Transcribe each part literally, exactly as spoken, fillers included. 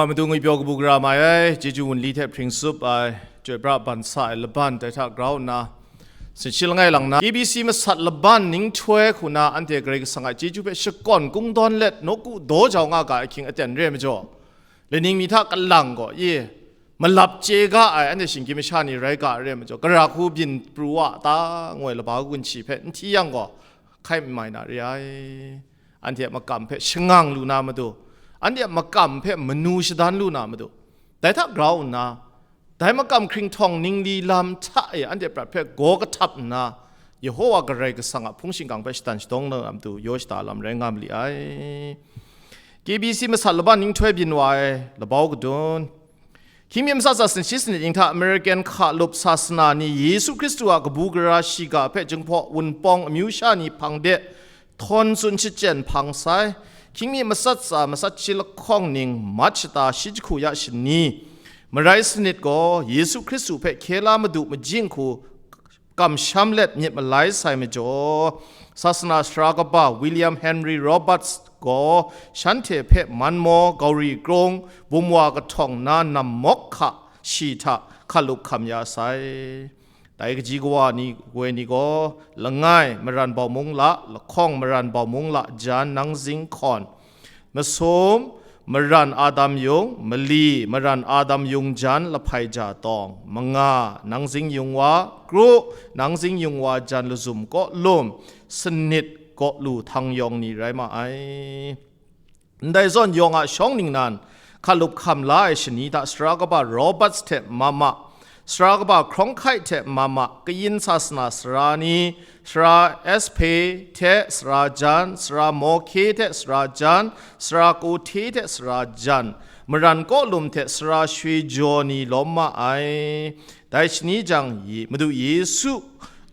Madu ngwipyaw kabu gara mai ai, chyeju wunli hte hpring tsup ai, chyoi pra ban sa ai laban dai hta grau nna, sinshi langai lang na, K B C masat laban ninghtoi hku na anhte Karai Kasang a chyeju hpe shakawn kungdawn let, nawku daw jau nga ga ahkying aten re ai majaw, laining mi hta kalang gaw, ye, malap chye ga ai anhte shinggyim masha ni rai ga ai re ai majaw, gara hku byin pru wa ta, ngoi laba gunshi hpe n hti yang gaw, hkai mai na re ai. Anhte a makam hpe shangang lu na matu, anhte a makam hpe manu shadan lu na matu, dai hta grau nna, dai makam hkringhtawng ningli lam hta e anhte prat hpe gaw kahtap nna, Yehowa Karai Kasang a hpung shingkang hpe shatan shadawng na matu, yaw shada lam rai nga ma li ai. K B C masat laban ninghtoi byin wa ai labau kadun. Hkying mi masat tsa sanit shi sanit ning hta American hkalup sasana ni Yesu Hkristu a kabu gara shiga hpe Jinghpaw Wunpawng amyu sha ni hpang de htawn tsun shachyen hpang sai. Hkying mi masat tsa masat shi lahkawng ning March shata shi jahku ya shani, marai sanit gaw Yesu Hkristu hpe hkye la madu majing hku kamsham let myit malai sai majaw, sasana sara kaba William Henry Roberts gaw shanhte hpe man maw gauri krung bumwa kahtawng na nam mawk hka shi hta hkalup hkam ya sai. Dai kaji kawa ni woi ni gaw, langai, maran bau mung la, lahkawng, maran bau mung la jan nang zing hkawn, masum, maran adam yung, mali, maran adam yung jan lahpai ja tawng, manga, nang zing yung wa, kru, nang zing yung wa jan lazum kaw lum, sanit kaw lu htang yawng ni rai ma ai. Ndai zawn yawng a shawng ningnan hkalup hkam la ai shani hta sara kaba Roberts hte mama, sara kaba Hkrawngkai hte mama, kayin sasana sara ni, sara Espe hte sara jan, sara Mawhke hte sara jan, sara Kawhte hte sara jan, maran kawlum hte sara shoi jaw ni lawm ma ai. Dai shani jang, Ye- Madu Yesu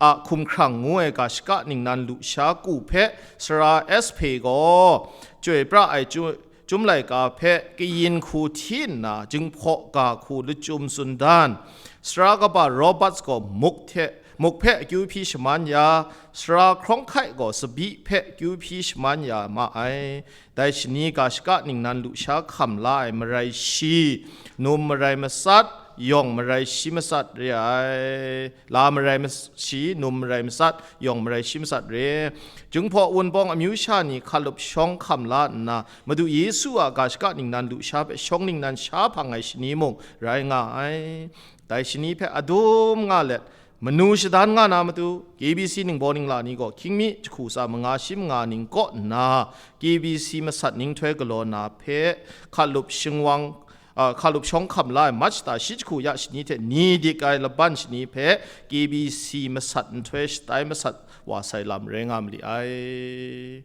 a hkumhkrang ngu ai ga shaka ningnan lusha ku hpe sara Espe gaw chyoi pra ai chu- Chyum laika hpe kayin hku hti nna, Jinghpaw ga hku lachyum tsun dan. Sara kaba Roberts gaw muk hte, muk hpe akyu hpyi shaman ya, Sara Hkrawngkai gaw tsabyi hpe akyu hpyi shaman ya ma ai. Dai shani ga shaka ningnan lusha hkam la ai marai shi, num marai matsat, yawng marai shi matsat re ai. La marai mas- shi, num marai matsat, yawng marai shi matsat re. Jinghpaw Wunpawng amyu sha ni hkalup shawng hkam la nna, Madu Yesu a ga shaka ningnan lusha hpe shawng ningnan sha hpang ai shani mung rai nga ai. Dai shani hpe adum nga let, manu shadan nga na matu, K B C ningbaw ningla ni gaw hkying mi jahku tsa manga shi manga ning kaw nna, K B C masat ninghtoi galaw na hpe hkalup shingwang, a, hkalup shawng hkam la ai March shata shi jahku ya shani hte ni dik ai laban shani hpe K B C masat nhtoi shatai masat wa sai lam rai nga ma li ai.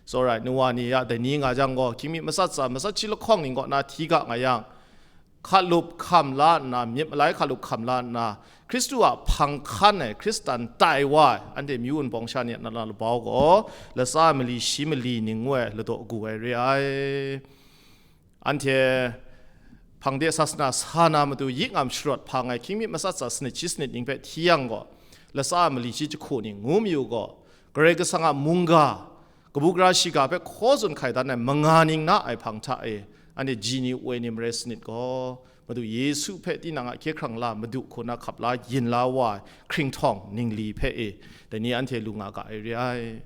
Tsawra ai nu wa ni ya, dai ni nga jang gaw, hkying mi masat tsa masat shi lahkawng ning kaw na hti ga nga yang, hkalup hkam la nna, myit malai hkalup hkam la nna, Hkristu a hpang hkan ai Hkristan tai wa ai, anhte myu wunpawng sha ni a na labau gaw, latsa ai mali shi mali ning ngu ai ladaw gu ai re ai. Anhte hpang de sasana sa na matu yi ngam sharawt hpang ai hkying mi masat tsa sanit shi sanit ning hpe hti yang gaw, latsa ai mali shi jahku ni ngu mayu gaw, Karai Kasang a mungga, kabu gara shiga hpe hkaw tsun hkai dan ai manga ning na ai hpang hta e, anhte ji ni woi ni marai sanit gaw, Madu Yesu hpe tinang a hkye hkrang la Madu hku na hkap la yin la wa ai hkringhtawng ningli hpe e, dai ni anhte lu nga ga ai re ai.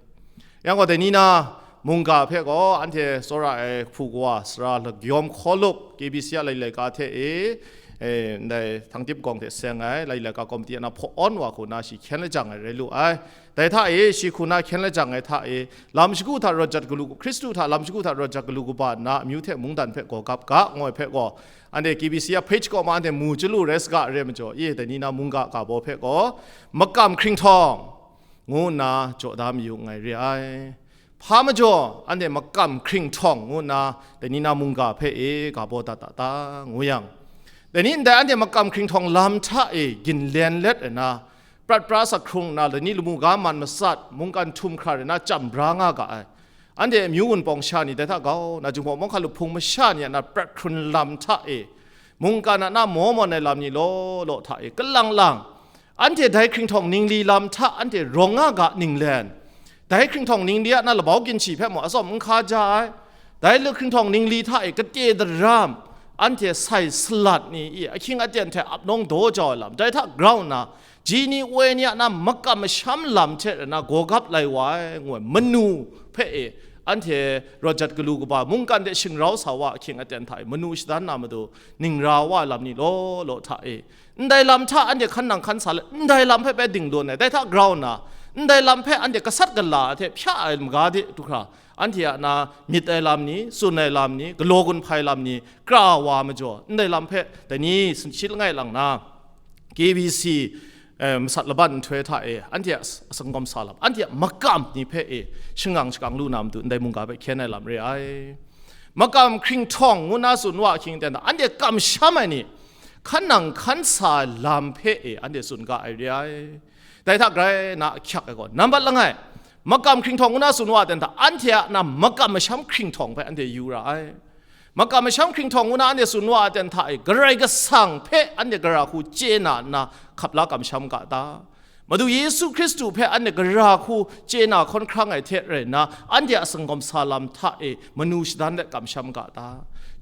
Yang gaw, dai ni na mungga hpe gaw anhte tsawra ai hpu kawa, sara lagyawm hkawlup, K B C a lai laika hte e, e, ndai Thangtip gawng hte seng ai lai laika komiti a na hpaw awn wa hku na shi hkyen lajang ai rai lu ai. Dai hta e, shi hku na hkyen lajang ai hta e, lam shagu hta rawt jat galu, Hkristu hta lam shagu hta rawt jat galu kaba nna, amyu hte mungdan hpe gaw gap ga, ngu ai hpe gaw, anhte K B C a page kaw ma anhte mu chyalu rai saga re majaw, e, dai ni na mungga ga baw hpe gaw, makam hkringhtawng, ngu nna jaw da mayu nngai re ai. Hpa majaw, anhte makam hkringhtawng ngu nna, dai ni na mungga hpe e ga baw dat da ta, ngu yang, dai ni ndai anhte makam hkringhtawng lam hta e ginlen let ai na, prat pra sak hkrung nna, dai ni lamu ga man matsat, mungkan htum hkra rai na, chyam bra nga ga ai. Anhte amyu wunpawng sha ni dai hta grau nna, Jinghpaw Wunpawng hkalup hpung masha ni a na prat hkrun lam hta e, mungkan a na maw mawn ai lam ni law law hta e, kalang lang, anhte dai hkringhtawng ningli lam hta anhte rawng nga ga ninglen, dai hkringhtawng ningli a na labau ginshi hpe mung atsawm n hka ja ai, dai hkringhtawng ningli hta e kate daram, anhte sai salat ni i ahkying aten hte ap nawng daw jau ai lam, dai hta grau nna, ji ni woi ni a na makam masham lam hte rai na gaw gap lai wa ai, ngu ai manu hpe e, anhte rawt jat galu kaba mungkan de shingrau sa wa ahkying aten hta e manu shadan na matu, ningra wa ai lam ni law law hta e, ndai lam hta anhte hkan nang hkan sa let, ndai lam hpe bai dingdun ai, dai hta grau nna, ndai lam hpe anhte gasat gala hte hpya ai maga de du hkra, anhte a na myit ai lam ni, tsun ai lam ni, galaw gun hpai lam ni, kra wa majaw, ndai lam hpe dai ni sanshi langai lang na, K B C, eh, masat laban nhtoi hta e, anhte a s-, asangawm sa lam, anhte a makam ni hpe e, shangang shakang lu na matu, ndai mungga hpe hkyen ai lam re ai. Makam hkringhtawng ngu na tsun wa ahkying aten hta, anhte kamsham ai ni, hkan nang hkan sa ai lam hpe e, anhte tsun ga ai re ai. Dai hta grai na ahkyak ai gaw, nambat langai, makam hkringhtawng ngu na tsun wa aten hta, anhte a na makam masham hkringhtawng hpe anhte yu ra ai. Makam masham hkringhtawng ngu na anhte tsun wa aten hta e, Karai Kasang hpe anhte gara hku chye na nna hkap la kamsham ga ta? Madu Yesu Hkristu hpe anhte gara hku chye na hkawn hkrang ai hte rai nna, anhte a sangawm sa lam hta e manu shadan let kamsham ga ta?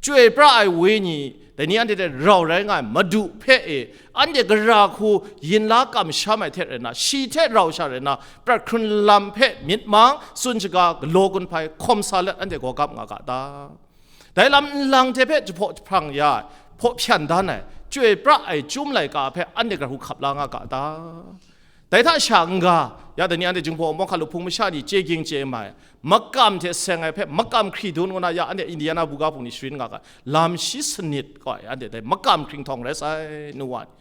Chyoi pra ai Wenyi, dai ni anhte hte rau rai nga ai Madu hpe e, anhte gara hku yin la kamsham ai hte rai nna, shi hte rau sha rai nna, prat hkrun lam hpe myit mang, tsun shaga, galaw gun hpai, hkawm sa let anhte gaw gap nga ga ta? Dai lam nlang hte hpe jahpaw jahprang ya ai, hpaw hpyan dan ai, chyoi pra ai chyum laika hpe anhte gara hku hkap la nga ga ta? Dai hta sha n-ga, ya dai ni anhte Jinghpaw Wunpawng hkalup hpung masha ni chye ging chye mai, makam hte seng ai hpe makam hkri dun ngu na, ya anhte Indiana buga hpung ni sharin nga ga, lam shi sanit gaw anhte dai makam hkringhtawng rai sai, nu wa ni.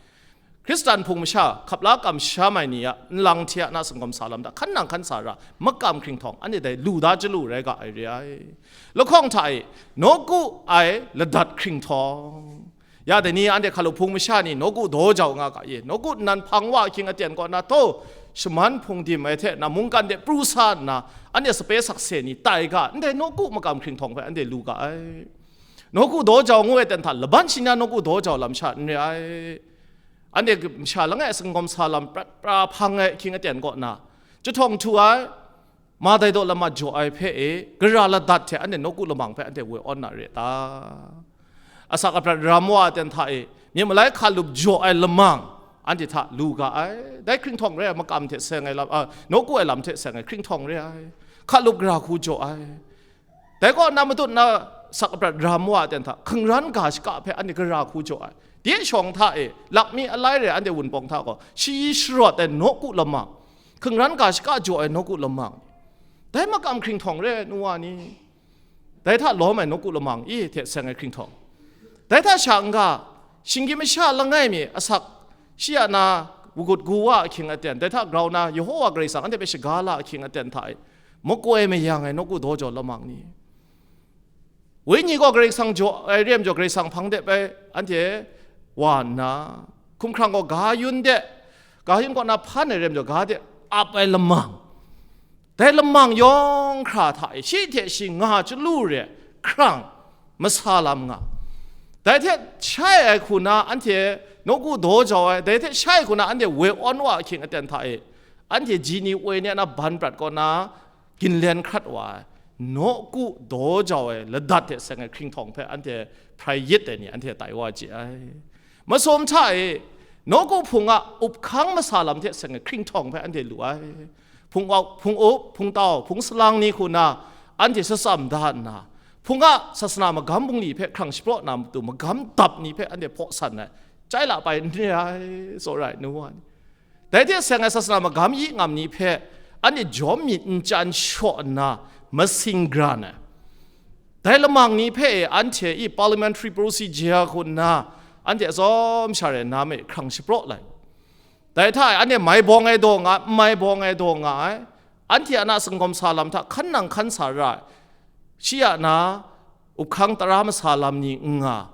Hkristan hpung masha hkap la kamsham ai ni a nlang hte a na sangawm sa lam hta hkan nang hkan sa ra, makam hkringhtawng anhte dai lu da chyalu rai ga ai re ai. Lahkawng hta e, nawku ai ladat hkringhtawng. Ya dai ni anhte hkalup hpung masha ni nawku daw jau nga ga ye, nawku nnan hpang wa ahkying aten kaw na taw, shaman hpung dim ai hte na mungkan de pru sa nna, anhte sape sakse ni tai ga, ndai nawku makam hkringhtawng hpe anhte lu ga ai. Nawku daw jau ngu ai ten hta, laban shi na nawku daw jau lam sha n re ai. Anhte masha langai a sangawm sa lam prat pra hpang ai ahkying aten kaw na, jahtawng htu ai, ma dai daw lama jaw ai hpe e, gara ladat hte anhte nawku lamang hpe anhte woi awn na re ta? Asak aprat ram wa ai ten hta e, myit malai hkalup jaw ai lamang anhte hta lu ga ai. Dai hkringhtawng re ai makam hte seng ai lam, a, nawku ai lam hte seng ai hkringhtawng re ai. Hkalup gara hku jaw ai. Dai kaw na matut na sak aprat ram wa ai ten hta, hkungran ga shaka hpe anhte gara hku jaw ai. Dai shawng hta e, lakmi alai re ai anhte wunpawng hta gaw, shi sharawt ai nawku lamang, hkungran ga shaka jaw ai nawku lamang, dai makam hkringhtawng re ai nu wa ni, dai hta lawm ai nawku lamang i hte seng ai hkringhtawng, dai hta sha n-ga, shinggyim masha langai mi asak, shi a na, wugut gu wa ahkying aten, dai hta grau na, Yehowa Karai Kasang anhte hpe shaga la ahkying aten hta e, makoi mayang ai nawku daw jau lamang ni, Wenyi gaw Karai Kasang jaw ai re ai majaw, Karai Kasang hpang de bai anhte wa nna, hkumhkrang gaw ga yun de, ga yun kaw na hpan ai re ai majaw, ga de ap ai lamang, dai lamang yawng hkra hta e shi hte shi nga chyalu re ai hkrang masa lam nga. Dai hte shai ai hku na anhte nawku daw jau ai, dai hte shai ai hku na anhte woi awn wa ahkying aten hta e, anhte ji ni woi ni a na ban prat kaw na, ginlen hkrat wa ai, nawku daw jau ai ladat hte seng ai hkringhtawng hpe anhte hprai yit ai ni anhte tai wa chye ai. Masum hta e, nawku hpung a uphkang masa lam hte seng ai hkringhtawng hpe anhte lu ai. Hpung au, hpung up, hpung tau, hpung salang ni hku na, anhte shatsam da nna, hpung a sasana magam bungli hpe hkrang shapraw na matu magam dap ni hpe anhte hpaw san ai, chyai la pai n re ai, tsawra ai nu wa ni. Dai hte seng ai sasana magam yi ngam ni hpe anhte jawm myit n chyan shaw nna masing gran ai. Dai lamang ni hpe e anhte i parliamentary procedure hku nna anhte atsawm sha rai nna me hkrang shapraw lai. Dai hta e anhte mai bawng ai daw nga, n mai bawng ai daw nga ai. Anhte a na sangawm sa lam hta hkan nang hkan sa ra ai. Shi a na uphkang tara masa lam ni n nga,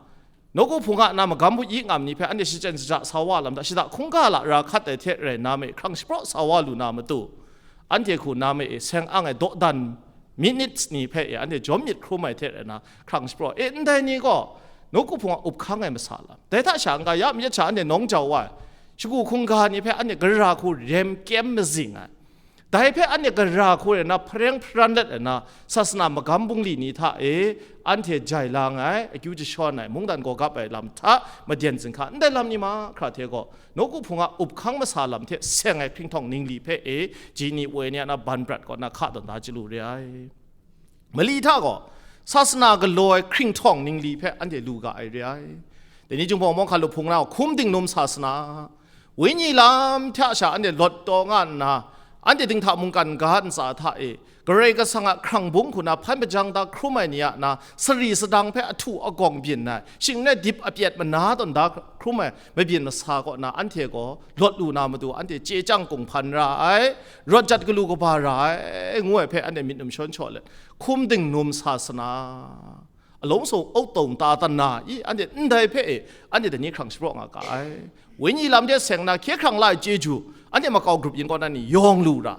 nawku hpung a na magam bungli ngam ni hpe anhte shachyen shaja sa wa lam hta, shada hkungga lara hkat ai hte rai nna me, hkrang shapraw sa wa lu na matu, anhte hku na me e seng ang ai dawdan minutes ni hpe e anhte jawm myit hkrum ai hte rai nna, hkrang shapraw e, ndai ni gaw nawku hpung a uphkang ai masa lam. Dai hta sha n-ga, ya myit sha anhte nawng jau wa ai, shagu hkungga ni hpe anhte gara hku rem kyem mazing ai. Dai hpe anhte gara hku rai nna, hpareng hparan let ai na, sasana magam bungli ni hta e, anhte jai la nga ai, akyu jashawn ai, mungdan gawgap ai lam hta, maden zinhka ndai lam ni mahkra hte gaw, nawku hpung a up hkang masa lam hte seng ai hkringhtawng ningli hpe e, ji ni woi ni a na ban prat kaw na hka tawn da chyalu re ai. Mali hta gaw, sasana galaw ai hkringhtawng ningli hpe anhte lu ga ai re ai. Dai ni Jinghpaw Mawng Hkalup hpung na hkum dingnum sasana, Wenyi lam hta sha anhte lawt taw nga nna, anhte dinghta mungkan ga ntsa hta e, Karai Kasang a hkrang bung hku na hpan hpajang da hkrum ai ni a na sari sadang hpe ahtu agawng byin ai, shing n rai dip apyet mana tawn da hkrum ai mabyin masa kaw na anhte gaw lawt lu na matu anhte chye chyang kunghpan ra ai, rawt jat galu kaba ra ai, ngu ai hpe anhte myit num shawn shaw let, hkum dingnum sasana alawng so autong ta tan na i, anhte ndai hpe e, anhte dai ni hkrang shapraw nga ga ai. Wenyi lam de seng na hkye hkrang la ai chyeju, anhte makau grup yin kaw na ni yawng lu ra.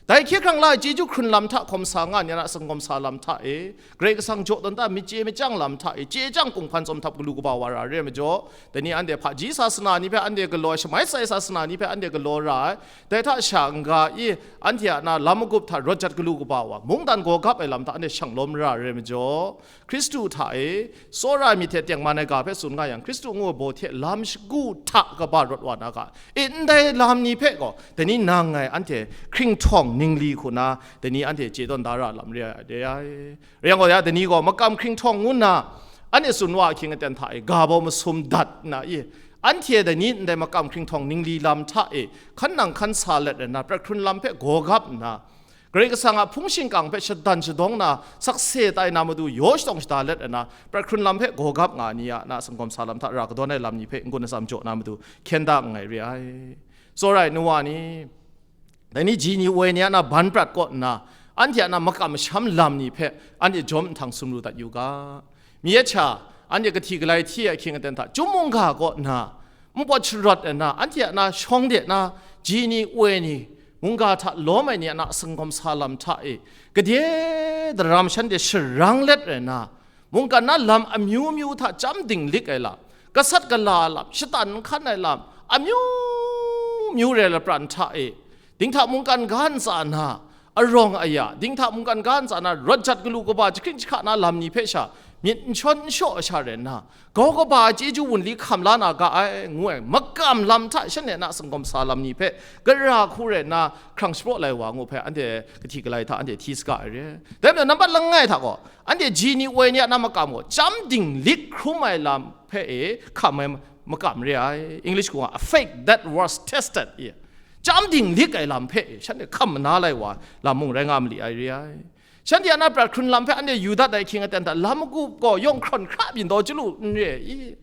Dai hkye hkrang la ai chyeju hkrun lam hta hkawm sa nga ni a na sangawm sa lam hta e, Karai Kasang jaw tawn ta myit chye machyang lam hta e, chye chyang kunghpan tsawm htap galu kaba wa ra re ai majaw, dai ni anhte hpaji sasana ni hpe anhte galaw ai, shamai sai sasana ni hpe anhte galaw ra ai. Dai hta sha n-ga i, anhte a na lam magup hta rawt jat galu kaba wa, mungdan gawgap ai lam hta anhte shang lawm ra re ai majaw, Hkristu hta e, tsawra ai myit hte tengman ai ga hpe tsun nga yang, Hkristu ngu ai baw hte lam shagu hta kaba rawt wa na ga, e, ndai lam ni hpe gaw, dai ni nang ngai anhte hkringhtawng ningli hku na, dai ni anhte chye tawn da ra lam re ai, re ai. Rai yang gaw, ya, dai ni gaw makam hkringhtawng ngu nna, anhte tsun wa ahkying aten hta e, ga bau masum dat nna i, anhte dai ni ndai makam hkringhtawng ningli lam hta e, hkan nang hkan sa let ai na, prat hkrun lam hpe gawgap nna, Karai Kasang a hpung shingkang hpe shadan shadawng na, sakse tai na matu yaw shadawng shada let ai na, prat hkrun lam hpe gawgap nga ni a na, sangawm sa lam hta ra kadawn ai lam ni hpe n-gun atsam jaw na matu hkyen da nngai re ai. Tsawra ai nu wa ni, dai ni ji ni woi ni a na ban prat kaw nna, anhte a na makam masham lam ni hpe anhte jawm nhtang sumru dat yu ga. Mi yet sha, anhte kahti galai hti ai ahkying aten hta, chyum mungga kaw nna, npawt sharawt ai na, anhte a na shawng de na, ji ni woi ni, mungga hta lawm ai ni a na sangawm sa lam hta e, gade daram shanhte sharang let rai na, mungkan na lam amyu myu hta chyam dinglik ai lam, gasat gala lam, shatan n hkan ai lam, amyu myu rai lapran hta e, dinghta mungkan ga ntsa na, arawng aya, dinghta mungkan ga ntsa na, rawt jat galu kaba jahkring jahka na lam ni hpe sha, myit n shawn n shaw ai sha rai nna, grau kaba ai chyeju wunli hkam la na ga ai, ngu ai makam lam hta shanhte na sangawm sa lam ni hpe gara hku rai nna hkrang shapraw lai wa ngu hpe, anhte kahti galai hta anhte hti saga ai re. Dai majaw, nampat langai hta gaw, anhte ji ni woi ni a na makam gaw, chyam dinglik hkrum ai lam hpe e hkam ai makam re ai. English gaw, a faith that was tested, i, chyam dinglik ai lam hpe e shanhte hkam mana lai wa lam mung rai nga mali ai re ai. Shanhte a na prat hkrun lam hpe anhte yu dat ai ahkying aten hta, lam magup gaw yawng hkrawn hkra byin daw chyalu n re i?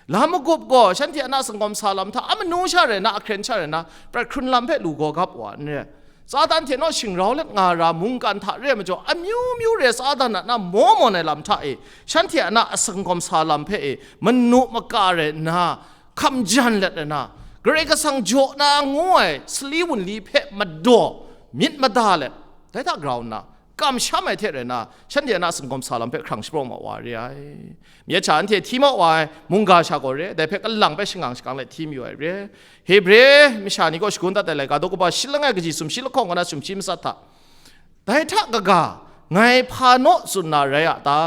Lam magup gaw shanhte a na sangawm sa lam hta, amanu sha rai na, ahkren sha rai na, prat hkrun lam hpe lu gaw gap wa n re. Satan hte naw shingrau let nga ra mungkan hta re ai majaw, amyu myu re Satan a na maw mawn ai lam hta e, shanhte a na a sangawm sa lam hpe e, manu maka rai nna, hkam jan let ai na, Karai Kasang jaw na ngu ai sali wunli hpe madaw, myit mada let, dai hta grau nna, kamsham ai hte rai nna, shanhte a na sangawm sa lam hpe hkrang shapraw ma wa re ai. Mi yet sha anhte hti ma wa ai mungga sha gaw re, dai hpe kalang hpe shangang shakang let hti mayu ai re. Hebre masha ni gaw shagun dat ai laika daw kaba shi langai kaji sumshi lahkawng kaw na sumshi matsat hta, dai hta kaga, ngai hpa naw tsun na rai a ta?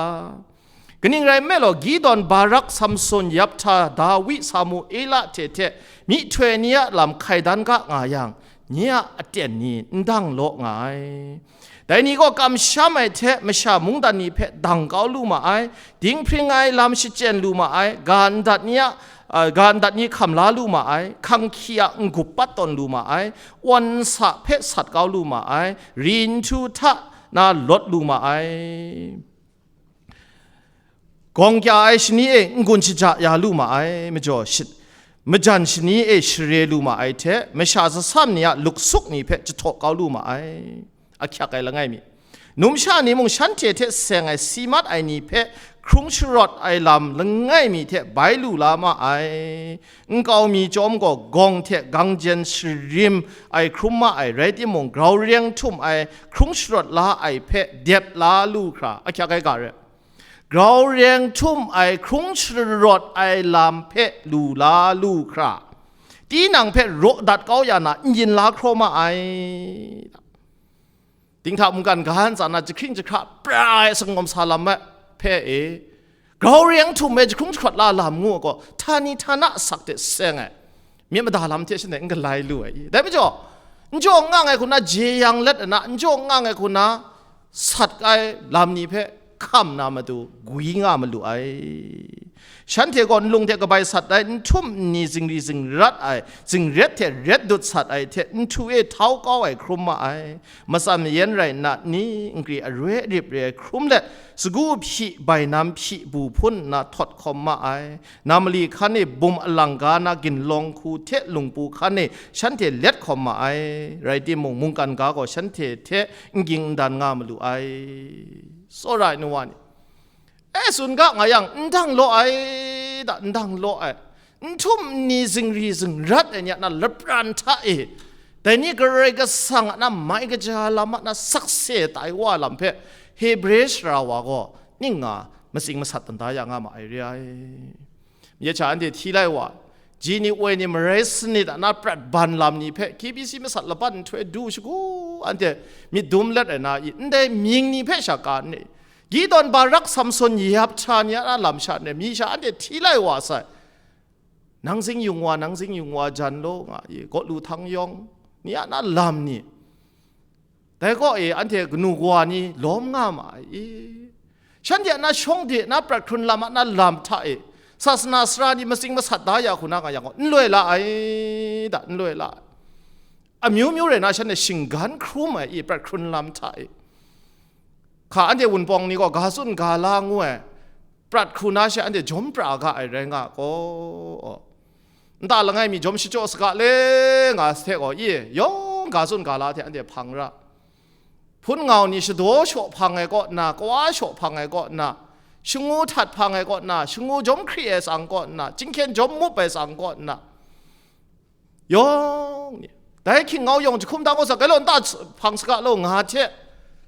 Kaning rai nme law, Gideon, Barak, Samson, Yephtha, Dawi, Samuela hte hte myihtoi ni a lam hkai dan ga nga yang, nye a aten ni n dang law nga ai. Dai ni gaw kamsham ai hte masha mungdan ni hpe dang kau lu ma ai, dinghpring ai lam shachyen lu ma ai, ga ndat ni a, a, ga ndat ni hkam la lu ma ai, hkanghki a n-gup pat tawn lu ma ai, wan nsa hpe sat kau lu ma ai, ri nhtu hta na lawt lu ma ai. Gawng kya ai shani e n-gun shaja ya lu ma ai, majaw shi-, majan shani e share lu ma ai hte, masha zasan ni a luksuk ni hpe jahtaw kau lu ma ai. Ahkyak ai langai mi. Numsha ni mung shanhte hte seng ai si mat ai ni hpe hkrung sharawt ai lam langai mi hte bai lu la ma ai. Nkau mi chyawm gaw gawng hte gangjen sharim ai hkrum ma ai, rai timung, grau reng htum ai hkrung sharawt la ai hpe dep la lu hkra, ahkyak ai ga re. Grau reng htum ai hkrung sharawt ai lam hpe lu la lu hkra, tinang hpe raw dat kau ya na, n yin la hkraw ma ai. Dinghta mungkan ga ntsa na jahkring jahkra pra ai asak kawm sa lam ai hpe e, grau reng htum ai jahkrung jahkawt la lam ngu ai gaw, htani htana asak hte seng ai, myit mada lam hte shanhte n galai lu ai i? Dai majaw, n jaw n ngang ai hku na jeyang let ai na, n jaw n ngang ai hku na sat ai lam ni hpe hkam na matu gwi nga malu ai. Shanhte gaw nlung hte kabai sat ai, n htum n ni zingri zingrat ai, zingret hte ret dut sat ai hte nhtu e htau kau ai hkrum ma ai. Matsan mayan rai nna ni, nkri aroi arip re ai hkrum let, sagu hpyi, bainam hpyi, bu hpun nna htawt hkawm ma ai. Nam mali hkan e bum alang ga na ginlawng hku hte lungpu hkan e shanhte let hkawm ma ai. Rai timung, mungkan ga gaw shanhte hte n ging n dan nga malu ai. Tsawra ai nu wa ni, e, tsun ga nga yang, n dang law ai, da, n dang law ai, n htum n ni zingri zingrat ai ni a na lapran hta e, dai ni Karai Kasang a na mai kaja lam a na sakse tai wa lam hpe, Hebre sara wa gaw ning nga matsing masat dan da ya nga ma ai re ai. Myit sha anhte hti lai wa, ji ni woi ni marai sanit a na prat ban lam ni hpe K B C masat laban nhtoi du shagu, anhte myit dum let ai na i, ndai mying ni hpe sha ka n ni? Gideon, Barak, Samson, Yephta ni a na lam sha n ni? Mi sha anhte hti lai wa sai. Nang zing yung wa, nang zing yung wa, jan law nga i, gaw lu htang yawng ni a na lam ni? Dai kaw e, anhte kanu kawa ni lawm nga ma ai i? Shanhte a na shawng de na prat hkrun lam a na lam hta e, sasana sara ni matsing masat da ya hku na nga yang gaw, n loi la ai, da, n loi la ai. Amyu myu rai na shanhte shinggan hkrum ai i, prat hkrun lam hta e. Hka anhte Wunpawng ni gaw ga tsun ga la ngu ai prat hku na she anhte jawm pra ga ai rai nga gaw, nta langai mi jawm shachyaw saga le nga hte gaw, i, yawng ga tsun ga la hte anhte hpang ra. Hpun ngau ni shadaw shaw hpang ai kaw nna, kawa shaw hpang ai kaw nna, shangu htat hpang ai kaw nna, shangu jawm hkri ai tsang kaw nna, chyinghkyen jawm mup ai tsang kaw nna, yawng ni, dai hkying ngau yawng jahkum da gaw sa, gai law, nta hpang saga law nga hte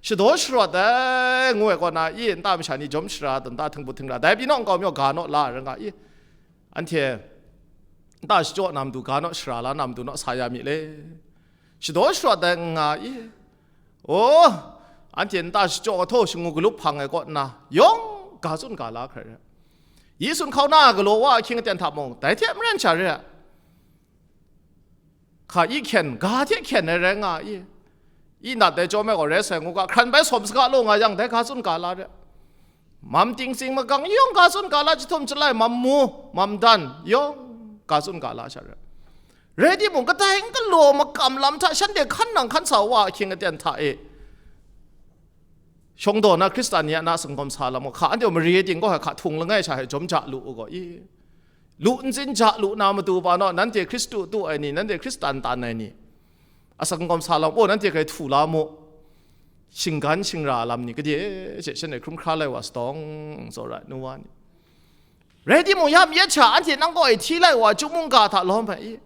shadaw sharawt ai, ngu ai kaw na, i, nta masha ni jawm shara tawn, nta htingput htingra, dai pyi naw nkau mayaw ga naw la ai rai nga i? Anhte nta shachyaw na matu ga naw, shara la na matu naw sa ya mi le? Shadaw sharawt ai nga i? O, anhte nta shachyaw kahtaw shangu galup hpang ai kaw nna, yawng ga tsun ga la hkrai re. Yesu nhkauna galaw wa ahkying aten hta mung, dai hte maren sha re. Hka i hkyen, ga hte hkyen ai rai nga i? I nat ai chyawm ai gaw rai sai ngu ga, hkran bai sawm saga law nga yang, dai ga tsun ga la re. Mam ting tsing magang yawng ga tsun ga la, jahtum jalai, mam mu, mam dan yawng ga tsun ga la sha re. Rai timung, kadai n galaw makam lam hta shanhte hkan nang hkan sa wa ahkying aten hta e, shawng daw na Hkristan ni a na asak kawm sa lam gaw, hka anhte mare ting gaw, hka htung langai sha hte jawm ja lu u gaw i? Lu ntsin ja lu na matu pa naw, nanhte Hkristu tu ai ni, nanhte Hkristan tan ai ni, asak kawm sa lam gaw, nanhte hkrai htu la mu. Shinggan shingra lam ni gade she shanhte hkrum hkra lai wa sadawng, tsawra ai nu wa ni. Rai timung, ya myit sha anhte nang kaw e hti lai wa, chyum mungga hta lawm ai i?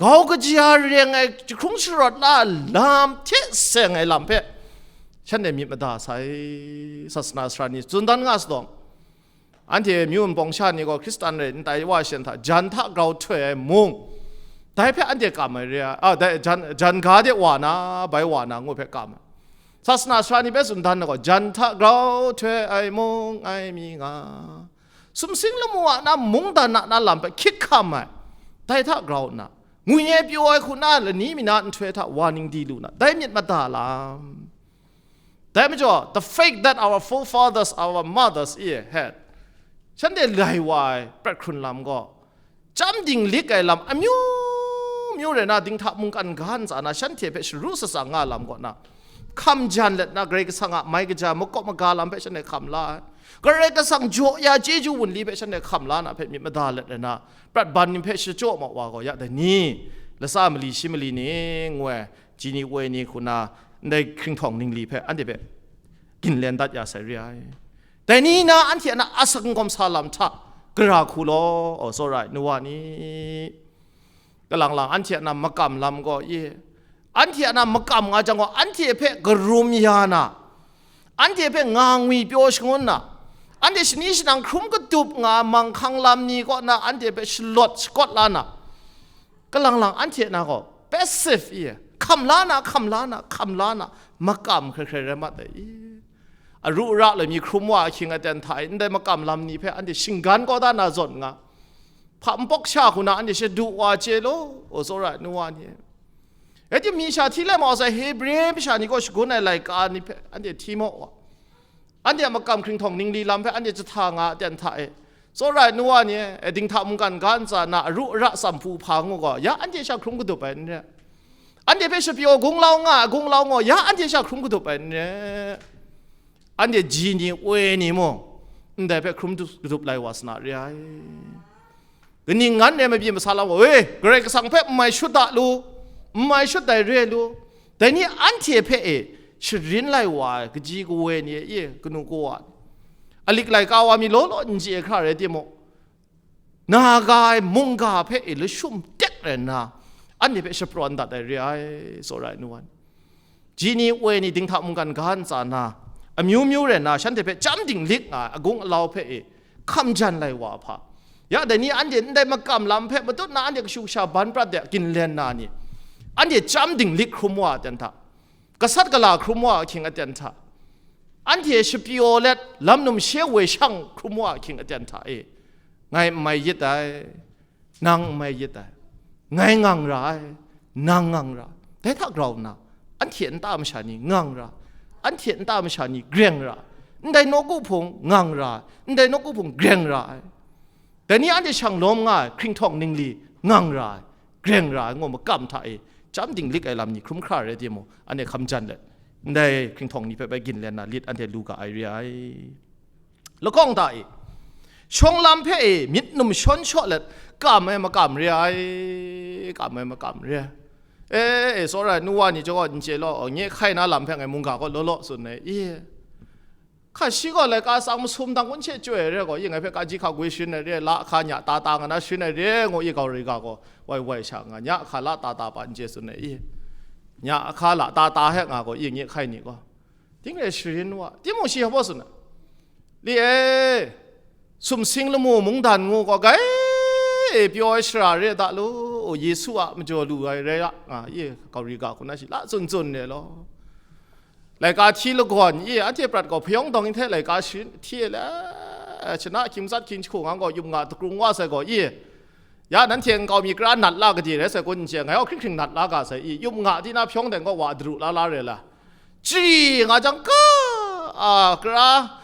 Gau kaja reng ai jahkrung sharawt la lam hte seng ai lam hpe shanhte myit mada sai, sasana sara ni tsun dan nga sadawng. Anhte myu npawng sha ni gaw Hkristan rai n tai wa shian hta, jan hta grau htoi ai mung, dai hpe anhte kam ai re ai, a, dai jan, jan ga de wa na, bai wa na ngu hpe kam ai. Sasana sara ni hpe tsun dan na gaw, jan hta grau htoi ai mung ai mi nga, sumsing lamu a na mungdan a na lam hpe hkyit hkam ai, dai hta grau nna, ngwi ai pyaw ai hku na lani mi na nhtoi hta wa ning di lu na, dai myit mada lam. Dai majaw, the faith that our forefathers, our mothers, e, had, shanhte lai wa ai prat hkrun lam gaw, chyam dinglik ai lam amyu myu rai na, dinghta mungkan ga ntsa na shanhte hpe sharu shatsang nga lam kaw na, hkam jan let na, Karai Kasang a mai kaja makawp maga lam hpe shanhte hkam la ai. Karai Kasang jaw ya chyeju wunli hpe shanhte hkam la na hpe myit mada let rai na, prat ban ni hpe shachyaw ma wa gaw, ya dai ni, latsa mali shi mali ni, ngu ai, ji ni woi ni hku na, ndai hkringhkawng ningli hpe anhte hpe ginlen dat ya sai re ai. Dai ni na anhte a na asak n kawm sa lam hta gara hku law, aw, tsawra ai nu wa ni, kalang lang anhte a na makam lam gaw, i, anhte a na makam nga jang gaw, anhte hpe karum ya na, anhte hpe nga ngwi pyaw shangun na, anhte shani shanang hkrum katup nga manghkang lam ni kaw na anhte hpe shalawt shakawt la na, kalang lang anhte na gaw passive i, Hkam la na, hkam la na, hkam la na, makam hkrai hkrai rai mat ai. Aru ara loi mi hkrum wa ahkying aten hta e, ndai makam lam ni hpe anhte shinggan kau da na zawn nga, hpa npawk sha hku na anhte shadu wa chye law, o tsawra ai nu wa ni. Rai timung, mi sha hti lai mau sai, Hebre masha ni kaw shagun ai laika ni hpe anhte hti maw wa, anhte a makam hkringhtawng ningli lam hpe anhte jahta nga aten hta e, tsawra ai nu wa ni, e, dinghta mungkan ga ntsa na aru ara tsam hpu hpa ngu gaw, ya anhte sha hkrum kadup ai n re. Anhte hpe shapyaw gunglau nga ai gunglau gaw, ya anhte sha hkrum kadup ai n re. Anhte ji ni, we ni mung, ndai hpe hkrum du-, kadup lai wa sa na re ai. Kaning ngan re mabyi masa lam gaw, e, Karai Kasang hpe n mai shut da lu, n mai shut dai re lu. Dai ni anhte hpe e sharin lai wa ai kaji kawe ni e, e, kanu kawa ni, alik laika wa mi law law n chye hkra rai timung, na ga ai mungga hpe e lashum tek rai nna, anhte hpe shaprawn dat ai re ai, tsawra ai nu wa ni. Ji ni, we ni, dinghta mungkan ga ntsa na, amyu myu rai nna, shanhte hpe chyam dinglik nga ai agung alau hpe e hkam jan lai wa hpa. Ya, dai ni anhte ndai makam lam hpe matut na anhte kashu kasha ban prat de ginlen na ni, anhte chyam dinglik hkrum wa aten hta, gasat gala hkrum wa ahkying aten hta, anhte shapyaw let lam numshe woi shang hkrum wa ahkying aten hta e, ngai n mai yit ai, nang n mai yit ai, ngai ngang ra ai, nang ngang ra ai. Dai hta grau nna, anhte nta masha ni ngang ra ai, anhte nta masha ni greng ra ai, ndai nawku hpung ngang ra ai, ndai nawku hpung greng ra ai. Dai ni anhte shang lawm nga ai hkringhtawng ningli ngang ra ai, greng ra ai, ngu makam hta e chyam dinglik ai lam ni hkrum hkra rai timung, anhte hkam jan let, ndai hkringhtawng ni hpe bai ginlen na lit anhte lu ga ai re ai. Lahkawng hta e, shawng lam hpe e myit num shawn shaw let, kam ai makam re ai, kam ai makam re ai. E, e, tsawra ai nu wa ni chyawm gaw n chye law, nye hkai na lam hpe ngai mungga kaw law law tsun ai, i. Hka shi gaw laika tsang masum dang kun she chyoi ai re gaw, i, ngai hpe ka ji hka gwi sharin ai re, la hka nya ta ta nga na sharin ai re, ngu i, gau ri ga gaw, wai wai sha nga, nya hka la ta ta pa n chye tsun ai, i, nya hka la ta ta he nga gaw, i, nye hkai ni gaw, ting rai sharin wa, timung shi hpa suna, li e, sumsing lamu mungdan ngu gaw, gai e pyaw ai shara re da lu, Yesu a majaw lu ai rai a, nga, i, gau ri ga hku na shi la tsun tsun re law. Laika hti lagawn i, anhte prat gaw hpayawng dawng hte laika sharin hti e le, shana hkying matsat hkying jahku ngang gaw, yup nga dakrung wa sai gaw i, ya, nanhte nkau mi kara nat la gade rai sai kun n chye, ngai gaw hkring hkring nat la ga sai i, yup nga di na hpyawng deng gaw wa daru la la re la, chyi nga jang ka, a, kara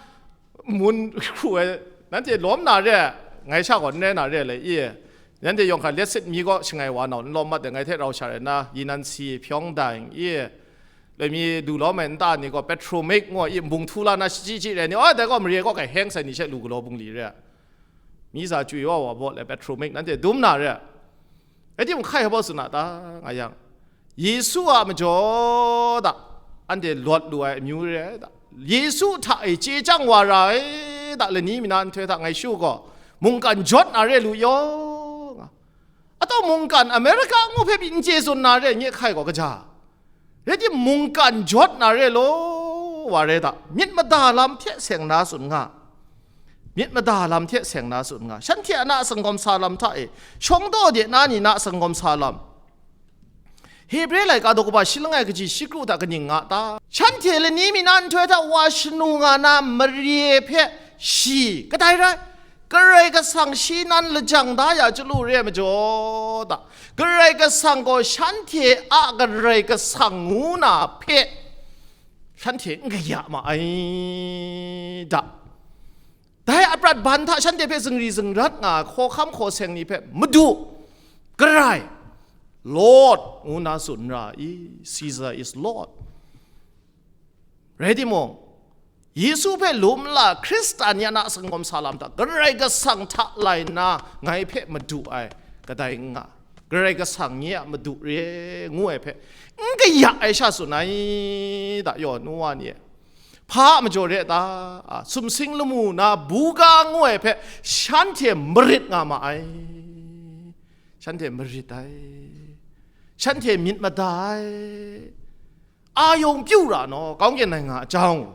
mun hku ai, nanhte lawm na re, ngai sha gaw n rai na re le i, nanhte yawng hkra let sit mi gaw shangai wa nau n lawm mat de, ngai hte rau sha rai na, inan si hpyawng dang i, loi mi du lawm ai nta ni gaw petromic ngu i, nbung htu la na shachyi chyi re ni, oi, dai gaw mare gaw kai heng sai ni she lu galaw bungli re. Mi za chwi wa wa baw le petromic nanhte dum na re. Rai timung, hkai hpa tsun a ta, nga yang, Yesu a majaw da, anhte lawt lu ai amyu re ai ta, Yesu hta e chye chyang wa ra ai ta, lani mi na nhtoi hta ngai shu gaw, mungkan jawt na re lu yaw, nga. Atau mungkan Amerika ngu hpe pyi n chye tsun na re, nye hkai gaw kaja. Rai timung, mungkan jawt na re law, wa re ta, myit mada lam hte seng na tsun nga, myit mada lam hte seng na tsun nga, shanhte a na sangawm sa lam hta e, shawng daw de na ni na sangawm sa lam, Hebre laika daw kaba shi langai kaji shi kru hta kaning nga ta? Shanhte lani mi na nhtoi hta wa shanu nga na mare hpe shi kadai rai? Karai Kasang shi nan lajang da ya chyalu re ai majaw ta, Karai Kasang gaw shanhte a Karai Kasang ngu na hpe shanhte n kaya ma ai ta. Dai aprat ban hta shanhte hpe zingri zingrat nga ai hkawhkam hkawseng ni hpe, Madu, Karai, Lord, ngu na tsun ra i? Caesar is Lord. Rai timung, Yesu hpe lum la Hkristan ni a na sangawm sa lam hta, Karai Kasang hta lai nna ngai hpe madu ai kadai n nga, Karai Kasang nye a madu re ngu ai hpe n kaya ai sha tsun ai ta, yaw nu wa ni e. Hpa a majaw re ta? A, sumsing lamu na buga ngu ai hpe shanhte marit nga ma ai, shanhte marit ai, shanhte myit mada ai. A yawng pyu ra naw, kawng gen ai nga a jang,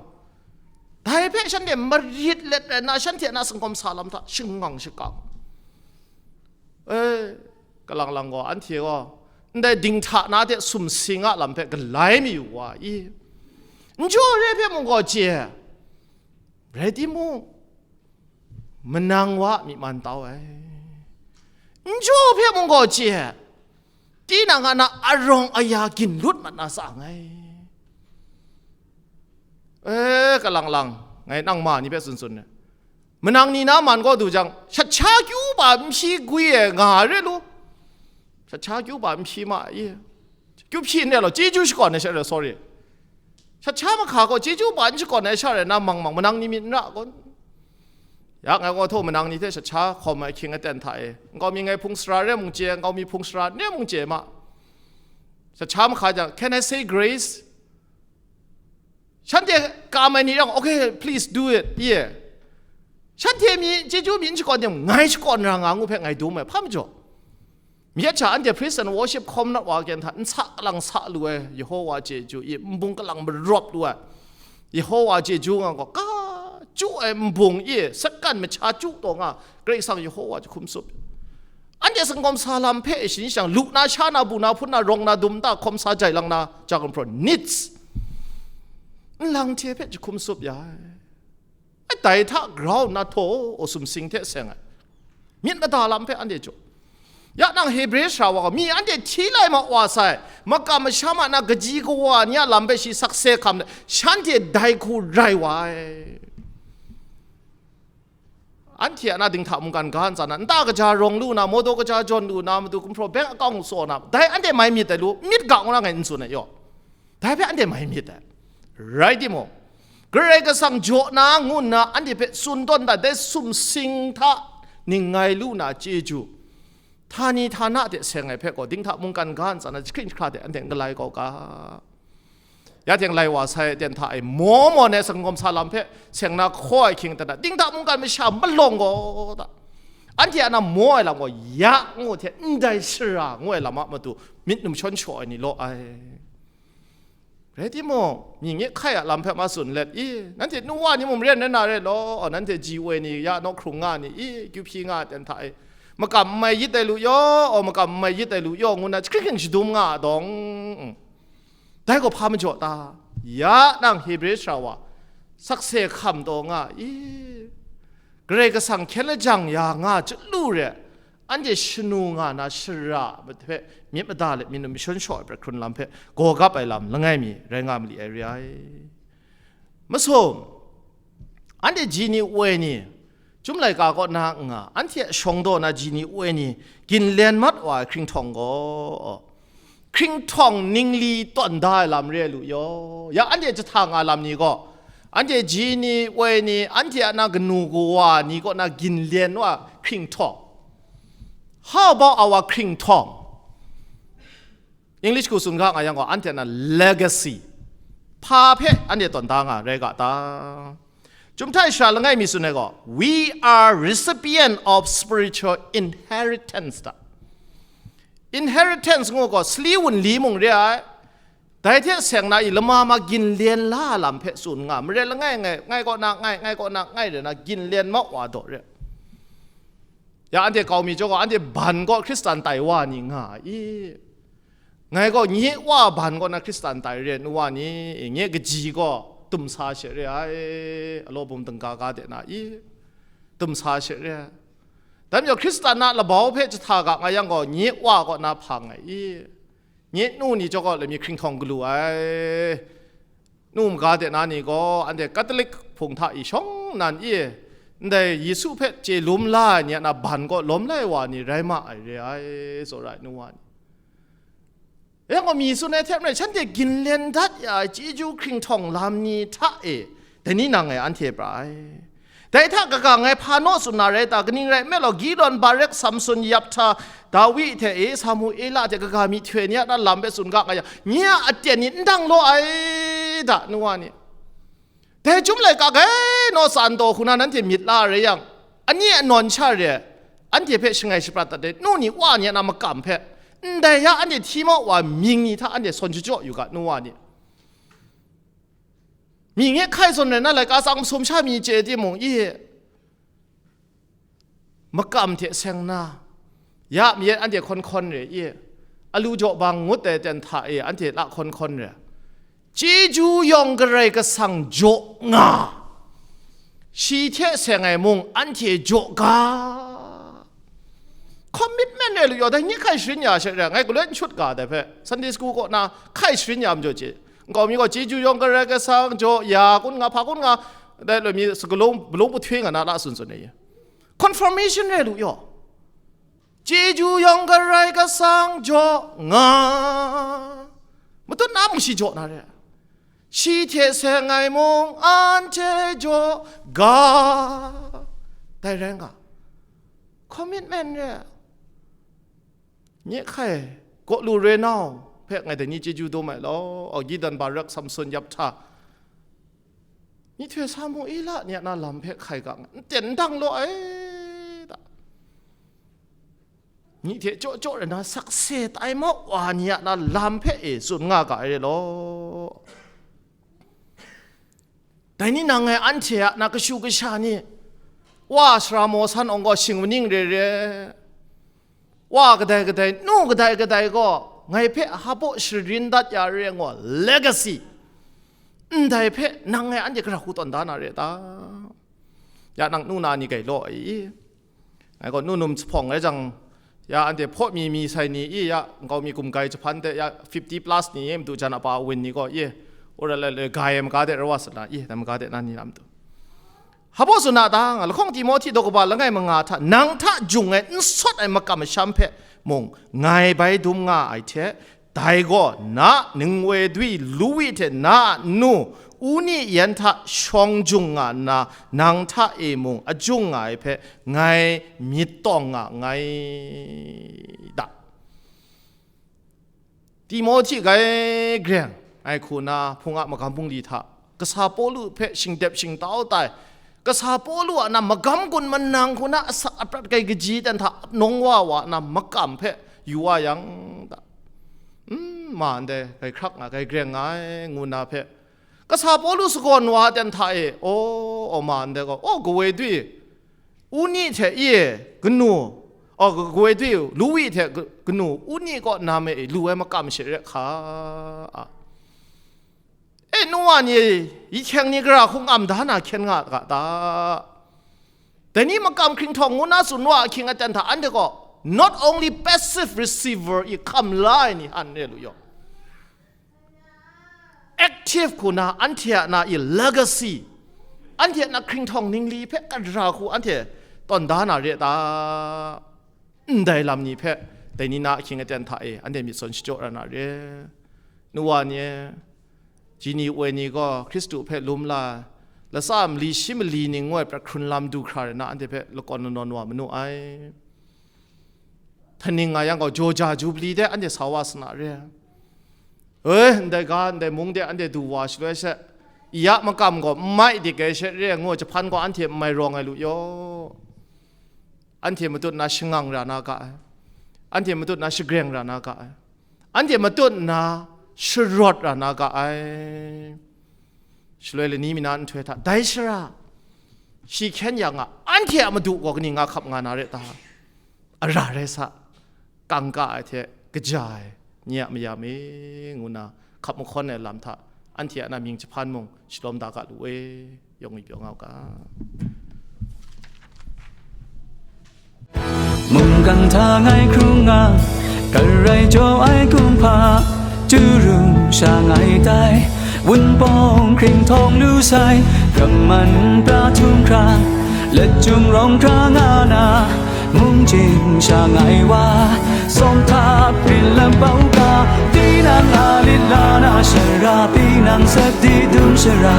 dai hpe shanhte marit let rai nna, shanhte a na sangawm sa lam hta shangang shakang. E, kalang lang gaw, anhte gaw ndai dinghta na hte sumsing a lam hpe galai mayu wa i? N jaw re hpe mung gaw chye, rai timung, manang wa a myi man tau ai. N jaw hpe mung gaw chye, tinang a na arawng aya gin lut mat na sa nngai. E, kalang lang, ngai nang ma ni hpe tsun tsun ai. Manang ni na man kaw du jang, shat sha kyu ba n hpyi gwi e nga re lu. Shat sha kyu ba n hpyi ma i. Kyu hpyi n re law, chyeju shakawn ai sha re, sorry. Shat sha mahka gaw chyeju ba n shakawn ai sha re na mang mang, manang ni myit n ra gaw. Ya, ngai gaw htaw manang ni hte shat sha hkawm ai hkying aten hta e, nkau mi ngai hpung sara re mung chye, nkau mi hpung sara re mung chye ma. Shat sha mahka jang, "Can I say grace?" Shanhte kam ai ni rawng, "Okay, please do it," ye. Shanhte mi chyeju mi n shakawn tim, ngai shakawn ra nga ngu hpe ngai dum ai, hpa majaw? Myit sha anhte praise and worship hkawm na wa kyen hta, n sa kalang sa lu ai, Yehowa chyeju i, nbung kalang marawp lu ai, Yehowa chyeju nga gaw, ka chyu ai nbung i, sakan macha chyu taw nga, Karai Kasang Yehowa jahkum tsup. Anhte sanggawm sa lam hpe e shanin shang, lu na, sha na, bu na, hpun na, rawng na, dum nta, hkawm sa, jai lang na, ja gumhpraw, nits. Nlang hte hpe jahkum tsup ya ai. Dai hta grau na htaw, sumsing hte seng ai. Myit mada lam hpe anhte jaw. Ya nang Hebre sara wa gaw, mi anhte hti lai ma wa sai, makam masham a na kaji kawa ni a lam hpe shi sakse hkam let, shanhte dai hku rai wa ai. Anhte a na dinghta mungkan ga ntsa na, nta kaja rawng lu na, mawdaw kaja jawn lu na, matu gumhpraw bank account tsaw na, dai anhte mai myit ai lu, myit ga ngu na ngai n tsun ai yaw. Dai hpe anhte mai myit ai. Rai timung, Karai Kasang jaw na ngu nna anhte hpe tsun tawn dat, dai sumsing hta ning ngai lu na chyeju, htani htana hte seng ai hpe gaw, dinghta mungkan ga ntsa na, jahkring jahkra hte anhte n galai kau ga. Ya teng lai wa sai aten hta e, maw maw na sanggawm sa lam hpe seng na hkaw ai hkying aten hta, dinghta mungkan masha malawng gaw ta, anhte a na maw ai lam gaw, ya ngu hte ndai shara ngu ai lam a matu myit num shawn shaw ai ni law ai. Rai timung, mi nge hkai a lam hpe ma tsun let i, nanhte nu wa ni mung maren rai na re law, nanhte ji woi ni, ya naw hkrung nga ni i, kyu hpyi nga ai aten hta e, makam n mai yit ai lu yaw, aw, makam n mai yit ai lu yaw, ngu na jahkring hkying shadum nga a dawng, dai gaw hpa majaw ta? Ya nang Hebre sara wa, sakse hkam taw nga i? Karai Kasang hkyen lajang ya nga chyalu re, anhte shanu nga na shara hpe myit mada let myit num mashun shaw ai pra hkrun lam hpe gaw gap ai lam langai mi rai nga ma li ai re ai. Masum, anhte ji ni woi ni, Chyum laika kaw na n nga, anhte a shawng daw na ji ni woi ni, ginlen mat wa ai hkringhtawng gaw, hkringhtawng ningli tawn da ai lam re ai lu yaw. Ya anhte jahta nga lam ni gaw, anhte ji ni woi ni, anhte a na kanu kawa ni kaw na ginlen wa hkringhtawng. How about our hkringhtawng? English hku tsun ga nga yang gaw, anhte a na legacy, hpa hpe anhte tawn da nga rai ga ta? Chyum hta e sara langai mi tsun ai gaw, "We are recipient of spiritual inheritance," ta. Inheritance ngu gaw, sali wunli mung re ai. Dai hte seng na i lama ma ginlen la lam hpe tsun nga, marai langai ngai, ngai kaw na ngai, ngai kaw na ngai rai na, ginlen mau wa daw re. Ya anhte kau mi jaw gaw, anhte ban kaw Hkristan tai wa ni nga i? Ngai gaw nye wa ban kaw na Hkristan tai re, nu wa ni, nye kaji gaw tum sa she re ai, alaw bum dingga ga de na i? Tum sa she re ai. Dai majaw Hkristan a labau hpe jahta ga nga yang gaw, nye wa kaw na hpang ai i? Nye nu ni jaw gaw, lami hkringhtawng galu ai. Nu maga de na ni gaw, anhte Katolik hpung hta i shawng nan i, ndai Yesu hpe chye lum la ai ni a na ban kaw lawm lai wa ni rai ma ai re ai, tsawra ai nu wa ni. Yang gaw, mi tsun ai hte maren, shanhte ginlen dat ya ai chyeju hkringhtawng lam ni hta e, dai ni nang e anhte pra ai. Dai hta kaga ngai hpa naw tsun na rai ta? Kaning rai nme law, Gideon, Barak, Samson, Yephtha, Dawi hte e, Samuela hte kaga myihtoi ni a na lam hpe tsun ga nga yang, nye a aten ni n dang law ai da, nu wa ni. Dai chyum laika grai naw tsan taw hku na nanhte myit la rai yang, ani a nawn sha re, anhte hpe shangai shaprat dat ai nu ni wa ni a na makam hpe, ndai ya anhte hti mau wa mying ni hta anhte sawn shachyaw yu ga, nu wa ni. Mi nge hkai zawn rai na, laika tsang masum sha mi chye timung i, makam hte seng na, ya mayat anhte hkawn hkawn re i, alu jaw bang ngut ai ten hta e anhte la hkawn hkawn re. Chyeju yawng Karai Kasang jaw nga, shi hte seng ai mung anhte jaw ga. Commitment re lu yaw, dai ni hkai sharin ya she re, ngai galoi n shut ga dai hpe, Sunday school kaw na hkai sharin ya majaw chye. Nkau mi gaw, chyeju yawng Karai Kasang jaw ya, kun nga, hpa kun nga, dai loi mi sagalung, balung puhtwi nga na la tsun tsun ai. Confirmation re lu yaw. Chyeju yawng Karai Kasang jaw nga. Matut na mung shi jaw na re. Shi hte seng ai mung anhte jaw ga. Dai rai nga. Commitment re. Nye hkai, kaw lu re nau hpe ngai dai ni chyeju dum ai law, Gideon, Barak, Samson, Yephtha, myihtoi Samuela ni a na lam hpe hkai ga nga, n ten n dang law ai ta? Myi hte chyaw chyaw rai na sakse tai mau wa ni a na lam hpe e tsun nga ga ai re law. Dai ni nang ngai anhte a na kashu kasha ni, wa sara maw san awng gaw shing maning re re, wa kadai kadai, nu kadai kadai gaw ngai hpe hpa sharin dat ya re ai ngaw legacy, ndai hpe nang ngai anhte gara hku tawn da na re ta? Ya nang nu na ni gai law ai i? Ngai gaw nu num jahpawng rai jang, ya anhte hpaw mi mi sai ni i, ya nkau mi gumgai jahpan de, ya fifty plus ni i, madu jan a pa awen ni gaw i, ura lai lai gai ai maga de rawa sat na i, dai maga de na ni na madu. Hpa tsun a ta nga, lahkawng Timohti daw kaba langai manga hta, nang hta jung ai n sawt ai makam masham hpe mung ngai bai dum nga ai hte, dai gaw na ningwedwi Luwi hte na a nu Uni yan hta shawng jung nga nna, nang hta e mung ajung nga ai hpe ngai myit tawng nga nngai da. Timohti grai greng ai hku na hpung a magam bungli hta, kasa Pawlu hpe shingdep shingtau tai, kasa Pawlu a na magam gun manang hku na asak aprat gai kaji dan hta apnawng wa wa na makam hpe yu wa yang, da, mm, ma ndai, grai hkrak nga, grai greng nga ai, ngu na hpe, kasa Pawlu sagawn wa dan hta e, aw, aw ma ndai gaw, aw, kawoi dwi, Uni hte i e, kanu, aw, kawoi dwi, Luwi hte ka-, kanu, Uni kaw na me e, lu ai makam she re hka, a. E, nu wa ni, yi hkyeng ni gara hku ngam da na hkyen nga ga ta? Dai ni makam hkringhtawng ngu na tsun wa ahkying aten hta, anhte gaw not only passive receiver i hkam la ai ni han re lu yaw. Active hku na anhte a na i legacy, anhte a na hkringhtawng ningli hpe kadra hku anhte tawn da na re ta? Ndai lam ni hpe dai ni na ahkying aten hta e anhte myit sawn shachyaw ra na re. Nu wa ni e, ji ni woi ni gaw Hkristu hpe lum la, latsa mali shi mali ning ngu ai prat hkrun lam du hkra rai na, anhte hpe lakawn lanawn wa manu ai. Htaning nga yang gaw, jaw ja jubli de anhte sa wa sa na re. E, ndai ga, ndai mung de anhte du wa shaloi she, ya makam gaw n mai dik ai she re ngu, jahpan gaw anhte n mai rawng ai lu yaw. Anhte matut na shangang ra na ga ai. Anhte matut na shagreng ra na ga ai. Anhte matut na sharawt ra na ga ai. Shaloi lani mi na nhtoi hta, dai shara, shi hkyen ya nga, anhte a madu gaw kaning nga hkap nga na re ta? Ara rai sa, kangka ai hte kaja ai, nye a mayam e, ngu na hkap mahkawn ai lam hta, anhte a na mying jahpan mung shalawm da ga lu e, yawng mi pyaw nga u ga. Mungkan hta ngai hkrung nga, karai jaw ai kumhpa, chyu rum sha ngai tai, wunpawng hkringhtawng lu sai, gam man pra htum hkra, let chyum rawng hkra nga na, mung ching sha ngai wa, sawm htap rin lam bau ga, tinang a lit la na shara, tinang sat di dum shara,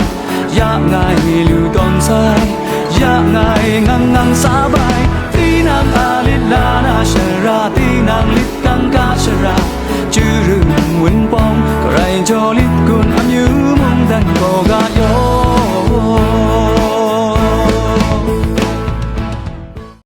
ya ngai lu tawn sai, ya ngai ngang ngang sa bai, tinang a lit la na shara, tinang lit kangka shara, chyu rum wunpawng, karai jaw lit kun amyu mungdan,